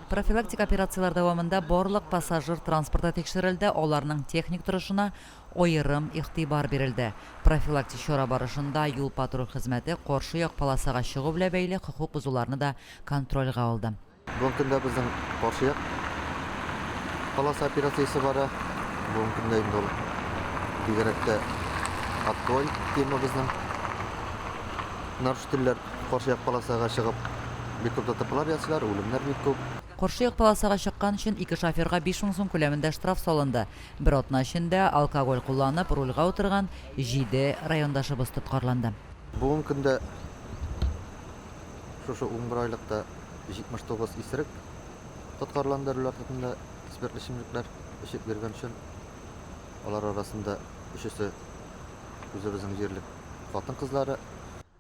Профилактик операцияләр дәвамында барлык пассажир транспорты тикшерелде, аларның техник торышына аерым игътибар бирелде. Профилактик чара барышында юл-патруль хезмәте каршы як полосага чыгу белән бәйле хокук бозуларны да контрольгә алды. Бүгенге көндә безнең каршы як полоса операциясе бара. Бүгенге көндә инде ул бигрәк тә актуаль тема безнең. Нарушительләр каршы як полосага чыгып бик күп ДТПлар ясыйлар, үлемнәр бик күп. Каршы як полосага чыккан өчен ике шоферга 5000 сум күләмендә штраф салынды. Бер атна эчендә алкоголь кулланып рульгә утырган җиде райондашыбыз тоткарланды. Бүгенге көндә шушы 11 айлыкта 79 исерек тоткарланды руль артында спиртлы эчемлекләр эчеп йөргән өчен. Алар арасында өчесе үзебезнең җирлек хатын-кызлары.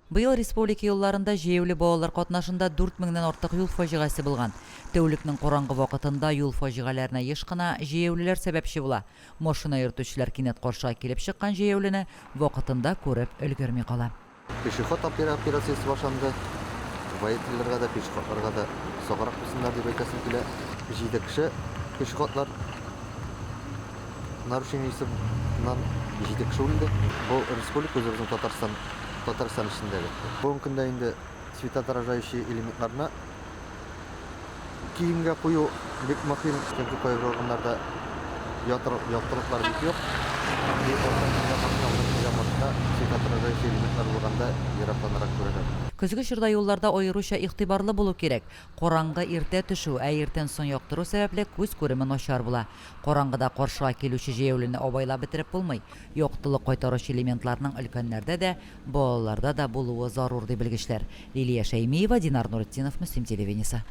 Быел республика юлларында җәяүле балалар катнашында 4 меңнән артык юл фаҗигасе булган. Тәүлекнең караңгы вакытында юл фаҗигаләренә еш кына җәяүлеләр сәбәпче була. Машина йөртүчеләр кинәт каршыга килеп чыккан җәяүлене вакытында күреп өлгерми кала. Пешеход операциясе башланды. Водительләргә дә, пешеходларга да саграк булсыннар дип әйтәсем килә. Җиде кеше пешеходлар нарушениесеннән җиде кеше үлде. Бу республика үзебезнең Татарстан, Татарстан эчендәге. Бүгенге көндә инде светоотражающий элементларны киемгә кую бик мөһим, чөнки кайбер урыннарда яктылыклар бик юк. И арттан килгән машина, алдан килгән машина светоотражающий элементлар булганда ерактанрак күрәләр. Көзге чорда юлларда аеруча игътибарлы булу кирәк. Караңгы иртә төшү, ә иртән соң яктыру сәбәпле күз күреме начар була. Караңгыда каршыга килүче җәяүлене абайлап бетереп булмый. Яктылык кайтаручы элементларның өлкәннәрдә дә, балаларда да булуы зарур, ди белгечләр. Лилия Шәймиева, Динар Нуретдинов, Мөслим телевидениесе.